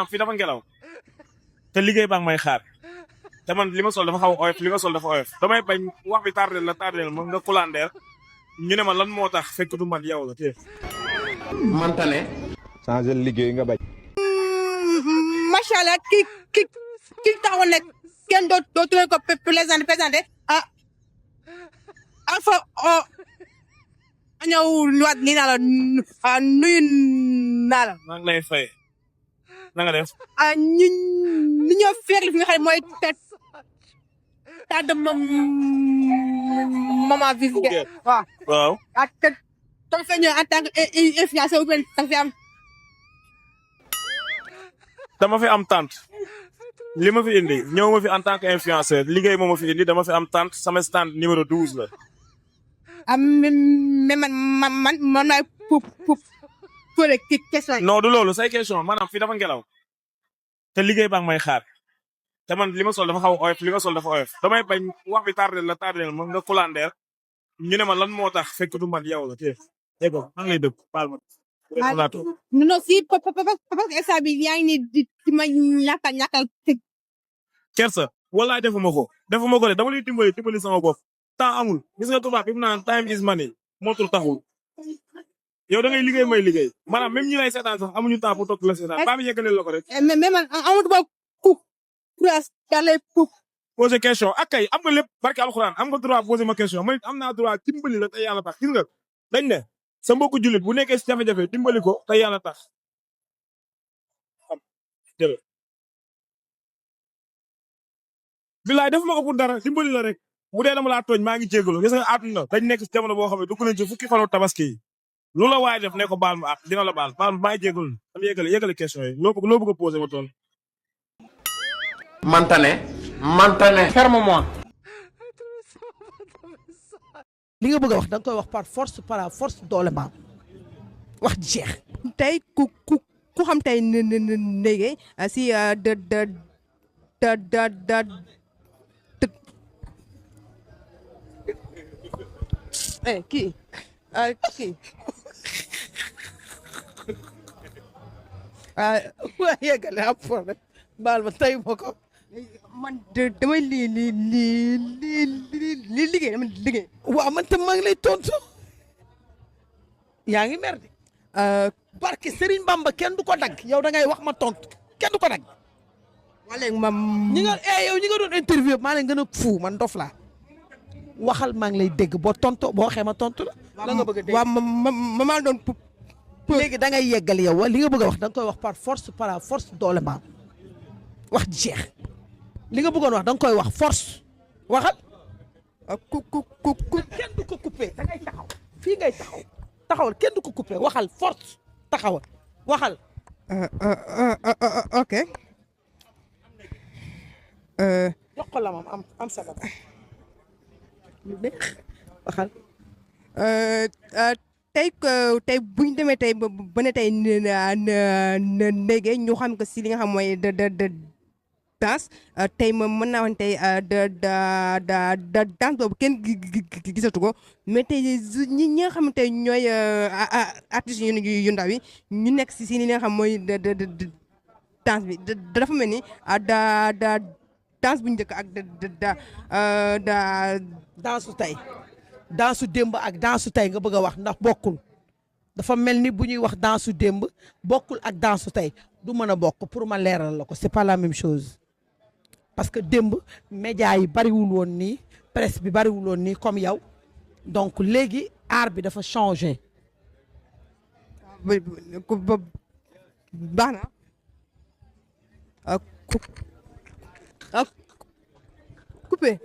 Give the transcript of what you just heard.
fii dafa ngelaw te liggéey baa ngi may xaar te man li ma sol dafa xaw a oyof li nga sol dafa oyof damay bañ wax bi tardel ma nga kulandeer ñu ne ma lan moo tax fekk du man yow la te manta ne changer liggéey nga bañ. macha allah ki taxawoon ne kenn dootu leen ko présenté Alpha ñëw waat nii naa la nuyu naa la. maa ngi lay fay na nga def. ñu ñëw fekk li fi nga xam ne mooy tàdd maman Viviane. waaw. te dama fay ñëw en tant que influenceur ou bien dama fi am tante li ma fi indi ñëw ma fi en tant que influenceur liggéey moo ma fi indi dama fi am tante sama stand numéro 12 la. mais man maay pour question yi. non du loolu say question maanaam fii dafa ngelaw te liggéey baa ngi may xaar te man li ma sol dafa xaw a oyof li nga sol dafa oyof damay bañ wax bi tardel ma nga kulandeer ñu ne ma lan moo tax fekk du man yow la te dégg nga maa ngi lay dëgg baal ma. non si parce que instant bi yaa ngi ni di ma ñàkkal kersa walaay defuma ko de dama lay dimbali sama bopp temps amul gis nga tubaab bi mu naan time is money mootul taxul yow da ngay liggéey may liggéey maanaam même ñi lay seetaan sax amuñu temps pour toog la seetaan baa bi yeggaleel la ko rek. mais man amatu ba courage daal poser question ak kay am nga lépp barke alxuraan am nga droit poser ma question man am naa droit dimbali la te yàlla tax gis nga dañ ne sa mbokku jullit bu nekkee si jafe-jafe dimbali ko te yàlla tax xam jërëjëf. bilaay defuma ko pour dara dimbali la rek bu dee dama laa tooñ maa ngi jégalu gis nga àdduna dañ nekk si jamono boo xam ne dugg nañ ci fukki xolu tabaski yi lu la waaye def ne ko baal ma ak dina la baal maa ngi jégalu am yëgale question yi loo bëgg a posé ma tool. manta ne ferme-moi. li nga bëgg a wax da nga koy wax par force doole maam wax ji jeex. tey ku xam tey ndéygéey si kii waa yeggale am problème baal ma tey ma ko man damay liggéey dama liggéey. waaw man tam maa ngi lay tontu yaa ngi mer de barke Serigne Bamba kenn du ko dagg yow da ngay wax ma tontu kenn du ko dagg. waa léegi ma yow ñi nga doon interview maa leen gën a fu man dof laa waxal maa ngi lay dégg boo tontu boo waxee ma tontu la. la nga bëgg a dégg waaw ma maa doon léegi da ngay yeggal yow li nga bëgg a wax da nga koy wax par force doole maam wax ji jeex li nga bëggoon wax da nga koy wax force waxal. kenn du ko coupé da ngay taxaw fii ngay taxawal kenn du ko coupé waxal force taxawal waxal. ok. jox ko la moom am sabab waxal. tey bu ñu demee tey ba ne tey ndéygéey ñu xam que si li nga xam mooy danse tey ma mën naa wax tey danse boobu kenn gisatu ko mais tey ñi nga xam tey ñooy artistes yu ndaw yi ñu nekk si li nga xam mooy danse bi dafa mel ni danse bu njëkk ak danse su tey danse su démb ak danse su tey nga bëgg a wax ndax bokkul dafa mel ni bu ñuy wax danse su démb bokkul ak danse su tey du mën a bokk pour ma leeral la ko c'est pas la même chose parce que démb média yi bariwul woon nii presse bi bariwul woon nii comme yow donc léegi art bi dafa changé. baax na coupé